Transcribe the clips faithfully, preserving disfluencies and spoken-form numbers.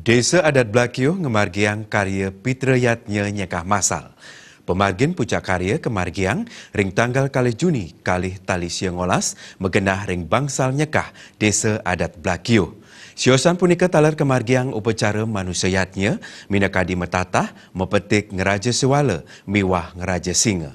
Desa Adat Blakio ngemargiang karya Pitra Yadnya nyekah masal. Pemargin puncak karya kemargiang ring tanggal kalih Juni kalih tali sia ngolas magenah ring bangsal nyekah Desa Adat Blakio. Siosan punika taler kemargiang upacara manusa yadnya minakadi matatah, mapetik ngraja sewala miwah ngraja singa.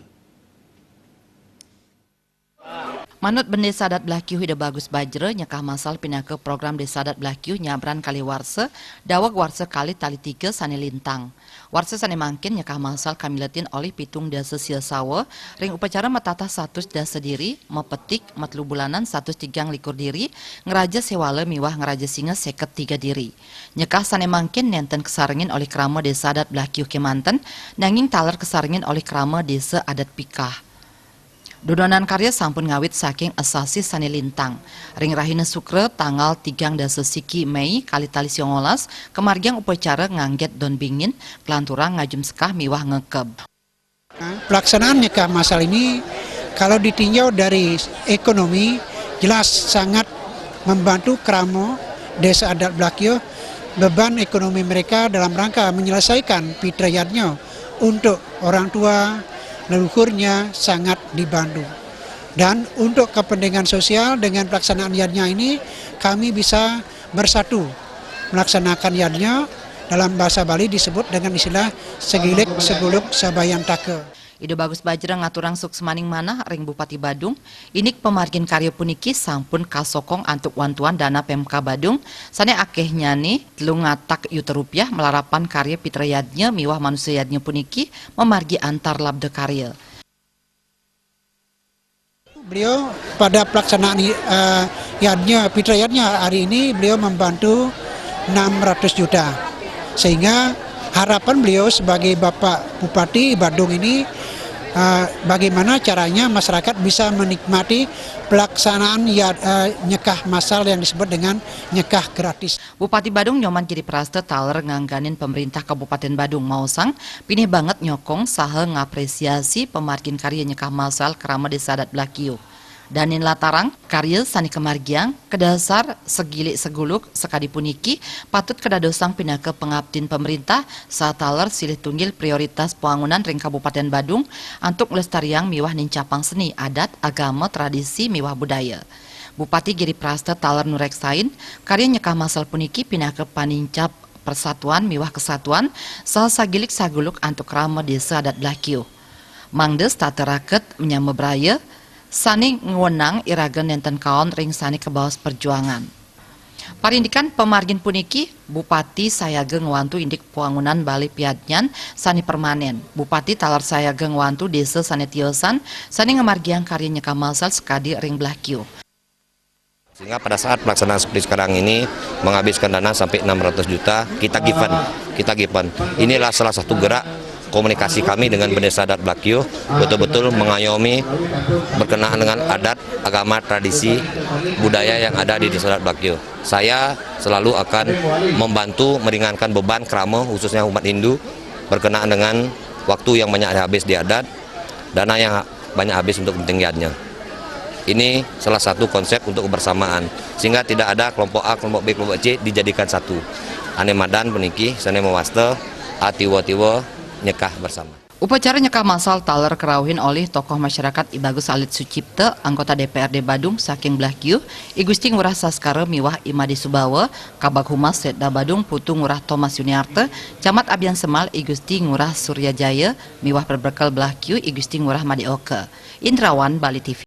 Manut Bendesa Adat Blakio Ida Bagus Bajra, nyekah masal pinaka program Desa Adat Blakio nyabran kalih warsa, daweg warsa kalih tali tiga sane lintang. Warsa sane mangkin nyekah masal kamiletin olih pitung dasa sia sawa ring upacara matatah satus dasa diri, mapetik matelu bulanan satus tigang likur diri, ngraja sewala miwah ngraja singa seket tiga diri. Nyekah sane mangkin nenten kasarengin olih krama Desa Adat Blakio kemanten, nanging taler kasarengin olih krama Desa Adat Pikah. Dudonan karya sampun ngawit saking asasih sane lintang. Ring rahina Sukra, tanggal tigang dasa siki Mei, kalih tali sia ngolas, kamargiang upacara ngangget don bingin, klanturang ngajum sekah miwah ngekeb. Pelaksanaan nyekah masal ini, kalau ditinjau dari ekonomi, jelas sangat membantu krama Desa Adat Blakio. Beban ekonomi mereka dalam rangka menyelesaikan Pitra Yadnya untuk orang tua leluhurnya sangat dibantu. Dan untuk kepentingan sosial, dengan pelaksanaan yadnya ini, kami bisa bersatu melaksanakan yadnya. Dalam bahasa Bali disebut dengan istilah segilik seguluk sabayantaka. Ida Bagus Bajra ngaturang suksmaning manah ring Bupati Badung, indik pamargin karya puniki sampun kasokong antuk wantuan dana Pemka Badung, sane akehnyane telu ngatak yuta rupiah, malarapan karya Pitra Yadnya miwah Manusa Yadnya puniki mamargi antar labda karya. Beliau pada pelaksanaan, eh, yadnya, Pitra Yadnya hari ini, beliau membantu enam ratus juta. Sehingga harapan beliau sebagai Bapak Bupati Badung ini, eh, bagaimana caranya masyarakat bisa menikmati pelaksanaan yad-, eh, nyekah masal yang disebut dengan nyekah gratis. Bupati Badung Nyoman Giri Prasta taler ngangganin pemerintah Kabupaten Badung maosang, pinih banget nyokong saha ngapresiasi pamargin karya nyekah masal krama Desa Adat Blakio. Danin latarang, karya sane kamargiang, kadasar segilik seguluk sakadi puniki, patut kadadosang pinaka pangaptin pemerintah, saha taler silih tunggil prioritas pwangunan ring Kabupaten Badung antuk nglestariang miwah nincapang seni, adat, agama, tradisi, miwah budaya. Bupati Giri Prasta taler nureksain, karya nyekah masal puniki pinaka panincap persatuan miwah kesatuan, saha sagilik saguluk antuk krama Desa Adat Blakio. Mangda setata raket menyama braya, sane ngwenang iraga nenten kaon ring sane kabaos perjuangan. Parindikan pamargin puniki, Bupati sayaga ngwantu indik pwangunan bale piadnyan sane permanen. Bupati taler sayaga ngwantu desa sane tiosan, sane ngamargiang karya nyekah masal sakadi ring Blakio. Sehingga pada saat pelaksanaan seperti sekarang ini menghabiskan dana sampai enam ratus juta, kita given, kita given. Inilah salah satu gerak komunikasi kami dengan Bendesa Adat Blakio, betul-betul mengayomi berkenaan dengan adat, agama, tradisi, budaya yang ada di Desa Adat Blakio. Saya selalu akan membantu meringankan beban krama, khususnya umat Hindu, berkenaan dengan waktu yang banyak habis di adat, dana yang banyak habis untuk kepentingannya. Ini salah satu konsep untuk kebersamaan, sehingga tidak ada kelompok A, kelompok B, kelompok C dijadikan satu. Ane madan puniki, sane mawasta, atiwa-tiwa nyekah bersama. Upacara nyekah masal taler karauhin olih tokoh masyarakat I Bagus Alit Sucipta, anggota D P R D Badung saking Blakio, I Gusti Ngurah Saskara miwah I Made Subawa, Kabag Humas Setda Badung Putu Ngurah Thomas Yuniarta, Camat Abian Semal I Gusti Ngurah Surya Jaya, miwah Perbekel Blakio I Gusti Ngurah Made Oka. Indrawan, Bali T V.